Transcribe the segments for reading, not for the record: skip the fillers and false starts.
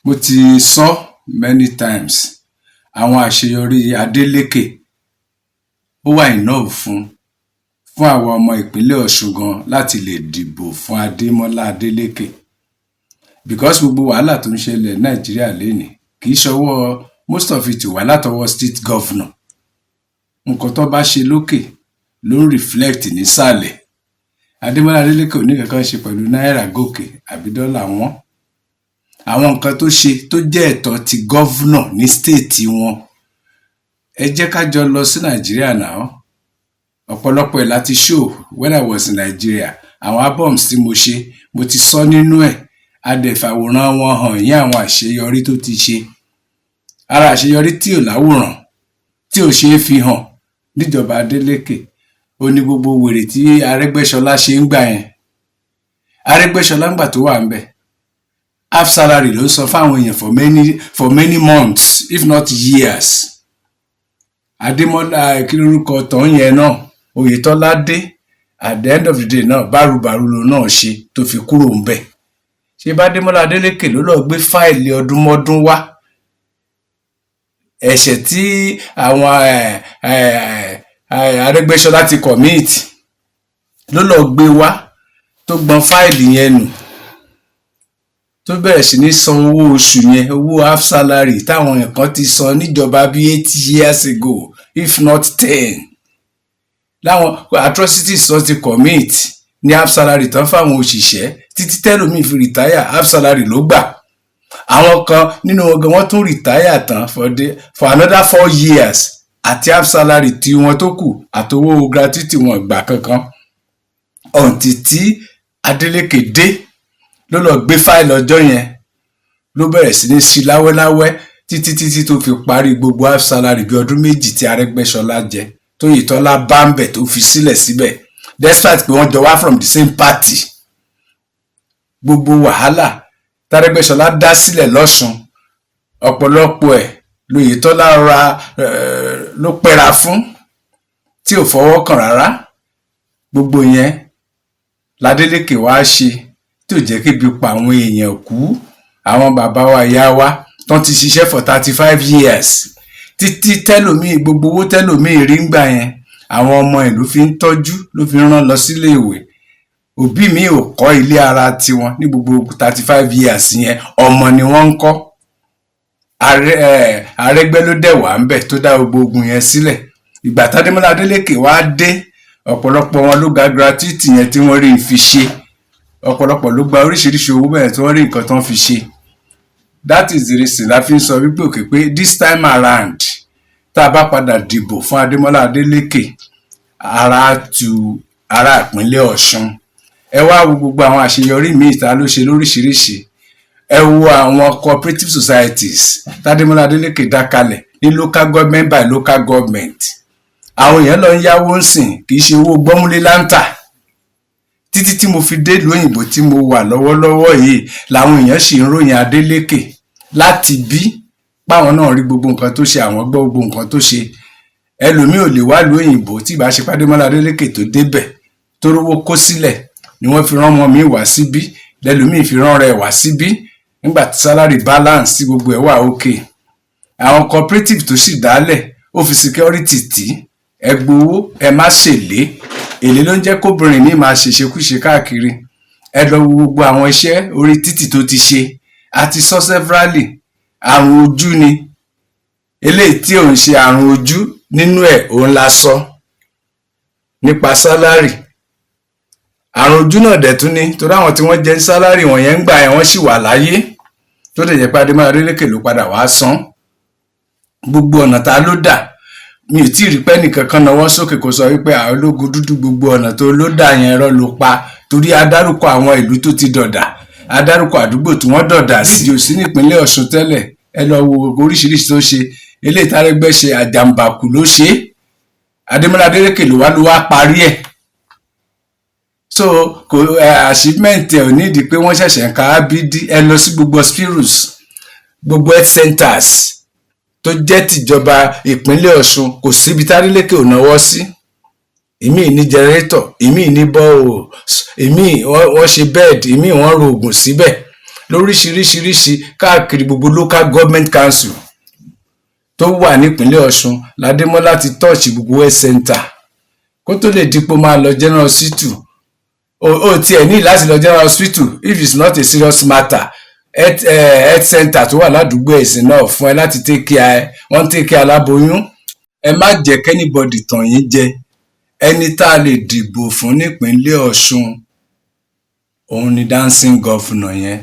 Mo ti sọ many times, àwọn àṣeyọrí Adeleke, ó wà enough fún àwọn ọmọ ìpínlẹ̀ Ọ̀ṣun gan láti lè dìbò fún Adémọ́lá Adeleke, because gbogbo wàhálà tó ń ṣẹlẹ̀ ní Nàìjíríà lénìí, kì í ṣọwọ́, most of it wà látọwọ́ state governor. Nǹkan tó bá ṣe lókè ló ń reflect nísàlẹ̀. Adémọ́lá Adeleke ò ní kankan ṣe pẹ̀lú náírà gòkè àbí dọ́là wọn. Àwọn nǹkan tó ṣe tó jẹ́ ẹ̀tọ́ ti governor ní state wọn, ẹ jẹ́ ká jọ lọ sí Nàìjíríà náà. Ọ̀pọ̀lọpọ̀ ẹ̀ láti show when I was in Nigeria. Àwọn albums tí mo ṣe, mo ti sọ nínú ẹ̀, a dẹ̀ fàwòrán wọn hàn yín, àwọn àṣeyọrí tó ti ṣe. Ara àṣeyọrí tí ò láwòrán, tí ò ṣeé fi hàn níjọba Adeleke, ó ní gbogbo wèrè tí Arẹ́gbẹ́ṣọlá ṣe ń gbà yẹn. Arẹ́gbẹ́ṣọlá, ńgbà tó wà ńbẹ̀, half salary ló ń san fáwọn èèyàn for many months, if not years. Adémọ́lá, kí lórúkọ tán yẹn náà, Oyètọ́lá dé, at the end of the day náà, bárubàru ló náà ṣe tó fi kúrò ńbẹ̀. Ṣé bá Adémọ́lá Adélékè ló lọ́ọ́ gbé fáìlì ọdúnmọ́dún wá, ẹ̀ṣẹ̀ tí àwọn Arẹ́gbẹ́ṣọlá ti commit ló lọ́ọ́ gbé wá, tó gbọn fáìlì yẹn nù, tó bẹ̀rẹ̀ sí ní san owó oṣù yẹn, owó half salary táwọn nǹkan ti san níjọba bíi 8 years ago, if not 10, láwọn atrocities tó ti commit ní half salary tán fáwọn òṣìṣẹ́ títí tẹ́lòmíì fi retire, half salary ló gbà. Àwọn kan nínú wọn gan, wọ́n tún retire tán for another 4 years, àti half salary tí wọ́n tó kù àtowó gratuity, wọn gbà kankan until tí Adeleke dé, ló lọ gbé fáìlì ọjọ́ yẹn, ló bẹ̀rẹ̀ sí ní sí láwẹ́láwẹ́ títí títí tó fi parí gbogbo half salary bíi ọdún 2 tí Arẹ́gbẹ́ṣọlá jẹ, t'Óyètọ́lá bá ń bẹ̀ tó fi sílẹ̀ síbẹ̀, despite pé wọ́n jọ wá from the same party. Gbogbo wàhálà tArẹ́gbẹ́ṣọlá dá sílẹ̀ lọ́ṣun, ọ̀pọ̀lọpọ̀ ẹ̀ lóyètọ́lá ra ló pẹ́ra fún tí ò fọwọ́ kàn rárá. Gbogbo yẹn ládélékè wá ṣe tí ò jẹ́ kébi pa àwọn èèyàn kú, àwọn bàbá wa, ìyá wa tán ti ṣiṣẹ́ for 35 years, títí tẹ́lòmíì, gbogbo owó tẹ́lòmíì rí ń gbà yẹn, àwọn ọmọ ìlú fi ń tọ́jú, ló fi ń rán lọ sílé ìwé. Òbí mi ò kọ́ ilé ara tiwọn ní gbogbo 35 years yẹn, ọmọ ni wọ́n ń kọ́. Arẹ́gbẹ́ ló dẹ̀ wá ń bẹ̀ tó dá gbogbo ogun yẹn sílẹ̀. Ìgbà tádémọ́lá Adélékè wá dé, ọ̀pọ̀lọpọ̀ wọn ló gba gratuity yẹn tí wọ́n rí fi ṣe. Ọ̀pọ̀lọpọ̀ ló gba oríṣiríṣi owó bẹ́ẹ̀ tí wọ́n rí nǹkan tán fi ṣe. That is the reason la fi ń sọ wípé òkè pé this time around, tá a bá padà dìbò fún Adémọ́lá Adélékè, ara tu ará ìpínlẹ̀ Ọ̀ṣun. Ẹ wá wo gbogbo àwọn àṣeyọrí míì tá ló ṣe lóríṣiríṣi. Ẹ wo àwọn cooperative societies tádémọ́lá Adélékè dá kalẹ̀ ní local government by local government. Àwọn èèyàn lọ ń yáwó ń sìn, kì í ṣe owó gbọ́múlé láǹtà. Títí tí mo fi dé ìlú òyìnbó tí mo wà lọ́wọ́lọ́wọ́ yìí, làwọn èèyàn sì ń ròyìn Adélékè láti bí páwọn náà rí gbogbo nǹkan tó ṣe, àwọn gbọ́ gbogbo nǹkan tó ṣe. Ẹlòmíì ò lè wá ìlú òyìnbó tí ìbá ṣe pàdémọ́lá Adélékè tó débẹ̀, tó rówó kó sílẹ̀ ni wọ́n fi rán ọmọ mi wá síbí, lẹ́lòmíì fi rán rẹ̀ wá síbí nígbà tí salary balance, tí gbogbo ẹ̀ wà okay. Àwọn cooperative tó sì dálẹ̀, ó fi security tì. Ẹ gbowó, ẹ má ṣèlé. Èlé ló ń jẹ́ kóbìnrin mi máa ṣèṣekúṣe káàkiri. Ẹ lọ wo gbogbo àwọn iṣẹ́ orí títì tó ti ṣe, àti sọ severally. Àrùn ojú ni eléyìí tí ò ń ṣe àrùn ojú nínú ẹ̀, òun la sọ nípa salary. Àrùn ojú náà dẹ̀ tún ni torí àwọn tí wọ́n jẹ salary wọ̀nyẹn ń gbà yẹn, wọ́n sì wà láyé, tó dẹ̀ jẹ́ pé Adémọ́lá Adélékè ló padà wá san. Gbogbo ọ̀nà tá ló dà, mi ò tí ì rí pé ẹnìkankan nawọ́ sókè kó sọ wípé àwọn ológun dúdú, gbogbo ọ̀nà tó ló dà yẹn, irọ́ ló pa, torí adárúkọ àwọn ìlú tó ti dọ̀dà, adárúkọ àdúgbò tí wọ́n dọ̀dà sí. Ò sí nípínlẹ̀ Ọ̀ṣun tẹ́lẹ̀. Ẹ lọ wo oríṣiríṣi tó ṣe. Eléyìí tárẹ́gbẹ́ ṣe, àjàǹbàkù ló ṣe é. Adémọ́lá Adélékè ló wá parí ẹ̀. So kò achievement ẹ̀ ò nídìí pé wọ́n ṣẹ̀ṣẹ̀ ń ka ábídí. Ẹ lọ sí gbogbo hospitals, gbogbo health centers tó jẹ́ tìjọba ìpínlẹ̀ Ọ̀ṣun, kò síbi tÁdélékè ò náwó sí. Ìmíì ní generator, ìmíì ní borehole, ìmíì wọ́n ṣe bed, ìmíì wọ́n ro oògùn síbẹ̀. lóríṣiríṣiríṣi káàkiri gbogbo local government council tó wà nípínlẹ̀ Ọ̀ṣun. Ládémọ́lá ti touch gbogbo health center kó tó lè dípò máa lọ general hospital. O tiẹ̀ ní láti lọ general hospital if it's not a serious matter. Health center tó wà ládùúgbò ẹ̀sìn náà fún ẹ láti take care ẹ, wọ́n take care aláboyún. Ẹ má jẹ́ k'anybody tàn yín jẹ. Ẹni tá a lè dìbò fún nípínlẹ̀ Ọ̀ṣun, òun ni dancing governor yẹn,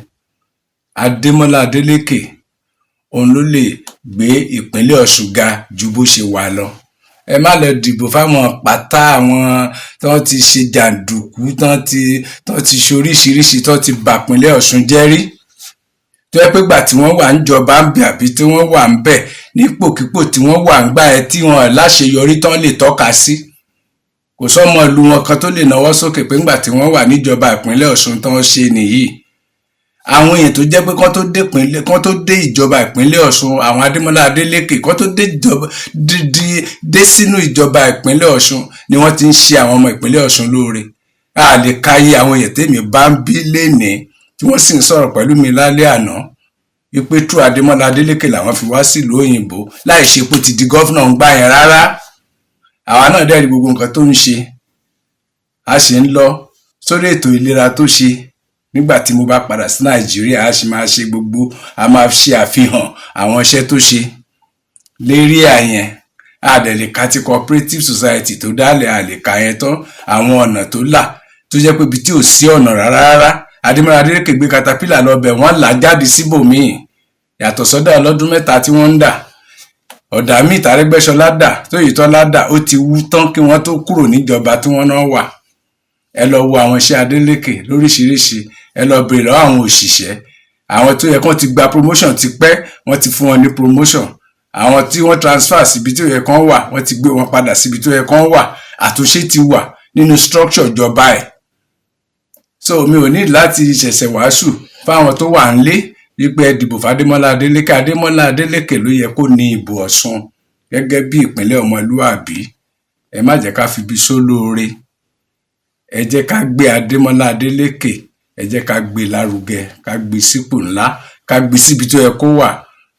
Adémọ́lá Adélékè. Òun ló lè gbé ìpínlẹ̀ Ọ̀ṣun ga ju bó ṣe wà lọ. Ẹ má lọ dìbò fáwọn pátá, àwọn tí wọ́n ti ṣe jàǹdùkú, tí wọ́n ti ṣe oríṣiríṣi, tí wọ́n ti bàpínlẹ̀ Ọ̀ṣun jẹ́ rí, tó yẹ pé gbà tí wọ́n wà ń jọba ń bẹ̀ àbí tí wọ́n wà ń bẹ̀ nípòkípò tí wọ́n wà ń gbà ẹ, tí wọ́n láṣeyọrí tán lè tọ́ka sí. Kò sọ́mọ ìlú wọn kan tó lè nawọ́ sókè pé ńgbà tí wọ́n wà níjọba ìpínlẹ̀ Ọ̀ṣun tán ṣe nìyí. Àwọn èèyàn tó jẹ́ pé kán tó dé ìjọba ìpínlẹ̀ Ọ̀ṣun, àwọn Adémọ́lá Adélékè, kán tó dé ìjọba dé sínú ìjọba ìpínlẹ̀ Ọ̀ṣun ni wọ́n ti ń ṣe àwọn ọmọ ìpínlẹ̀ Ọ̀ṣun lóore. A lè káyé àwọn èèyàn tèmi bá ń bí lénìí tí wọ́n sì ń sọ̀rọ̀ pẹ̀lú mi lálẹ́ àná wípé tú Adémọ́lá Adélékè làwọn fi wá sílùú òyìnbó láì ṣe pé ó ti di governor ń gbà yẹn rárá. Àwa náà dẹ̀ rí gbogbo nǹkan tó ń ṣe. A sì ń lọ sórí ètò ìlera tó ṣe. Nígbà tí mo bá padà sí Nàìjíríà, a sì máa ṣe gbogbo, a máa ṣe àfihàn àwọn iṣẹ́ tó ṣe lérí àyẹn. A dẹ̀ lè ka ti cooperative society tó dálẹ̀, a lè ka yẹn tán. Àwọn ọ̀nà tó là, tó jẹ́ pé ibi tí ò sí ọ̀nà rárá rárá, Adémọ́lá Adélékè gbé katapila lọ bẹ̀, wọ́n là á jáde síbòmíì, yàtọ̀ sọ́dọ̀ ọlọ́dún 3 tí wọ́n ń dà. Ọ̀dà míì tàrẹ́gbẹ́sọlá dà, tóyìntọ́lá dà, ó ti wú tán kí wọ́n tó kúrò níjọba tí wọ́n náà wà. Ẹ lọ wo àwọn iṣẹ́ Adélékè lóríṣiríṣi. Ẹ lọ bèèrè lọ́wọ́ àwọn òṣìṣẹ́. Àwọn tó yẹ kán ti gba promotion ti pẹ́, wọ́n ti fún wọn ní promotion. Àwọn tí wọ́n transfer síbi tó yẹ kán wà, wọ́n ti gbé wọn padà síbi tó yẹ kán wà. Àtúnṣe ti wà nínú structure ìjọba ẹ̀. So mi ò ní láti ṣẹ̀ṣẹ̀ wàásù fáwọn tó wà nílé wípé ẹ dìbò fàdémọ́lá Adélékè. Adémọ́lá Adélékè ló yẹ kó ní ìbò Ọ̀ṣun gẹ́gẹ́ bí ìpínlẹ̀ ọmọlúàbí. Ẹ má jẹ́ ká fibi sólóore. Ẹ jẹ́ ká gbé Adémọ́lá Adélékè, ẹ jẹ́ ká gbé lárugẹ, ká gbé sípò ńlá, ká gbé síbi tó yẹ kó wà,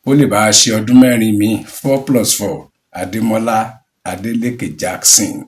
kó lè bá a ṣe ọdún 4 míì. 4 plus 4, Adémọ́lá Adélékè Jackson.